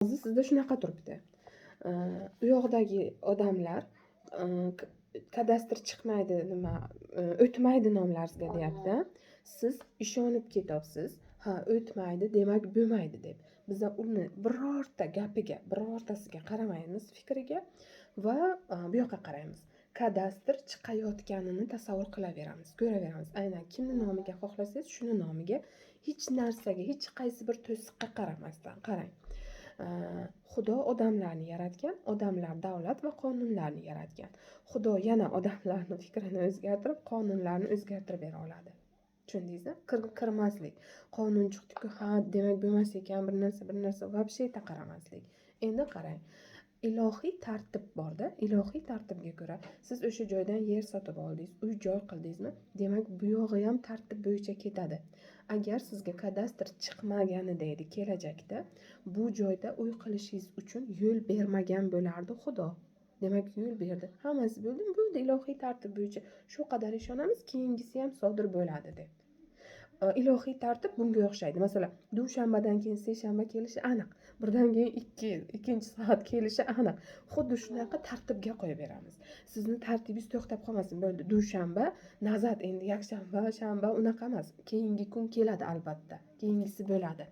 Hozir sizda shunaqa turibdi. U yoqdagi odamlar kadastr chiqmaydi, nima, o'tmaydi nomlaringizga deyapti. Siz ishonib ketyapsiz. Ha, o'tmaydi, demak bo'lmaydi deb. Biza uni birorta gapiga, birortasiga qaramaymiz, fikriga va bu yoqqa qaraymiz. Kadastr chiqayotganini tasavvur qilaveramiz, ko'raveramiz. Aynan kimni nomiga xohlasangiz, shuni nomiga, hech narsaga, hech qaysi bir to'siqqa qaramasdan qarang. Xudo odamlarni yaratgan, odamlar davlat va qonunlarni yaratgan. Xudo yana odamlarni fikrini o'zgartirib, qonunlarni o'zgartirib bera oladi. Tushundingizmi? Kirmaslik. Qonun chiqdi-ku, ha, demak bo'lmas ekan, bir narsa, bir narsa вообще qaramaslik. Endi qarang. Ilohiy tartib borda, ilohiy tartibga ko'ra siz o'sha joydan yer sotib oldingiz, uy joy qildingizmi, demak bu yog'i ham tartib bo'yicha ketadi. Agar sizga kadastr chiqmaganida edi kelajakda, bu joyda uy qilishingiz uchun yo'l bermagan bo'lardi Xudo. Demak, yo'l berdi. Hammasi bo'ldimi? Bo'ldi, ilohiy tartib bo'yicha. Shu qadar ishonamiz, keyingisi ham sodir bo'ladi deb. Ilohiy tartib bunga o'xshaydi. Masalan, dushanbadan keyin seshanba kelishi aniq. Birdan keyin ikkinchi soat kelishi aniq. Xuddi shunaqa tartibga qo'yib beramiz. Sizni tartibingiz to'xtab qolmasin. Bo'ldi, dushanba, назад endi yakshanba, shanba unaqa emas. Keyingi kun keladi albatta. Keyingisi bo'ladi.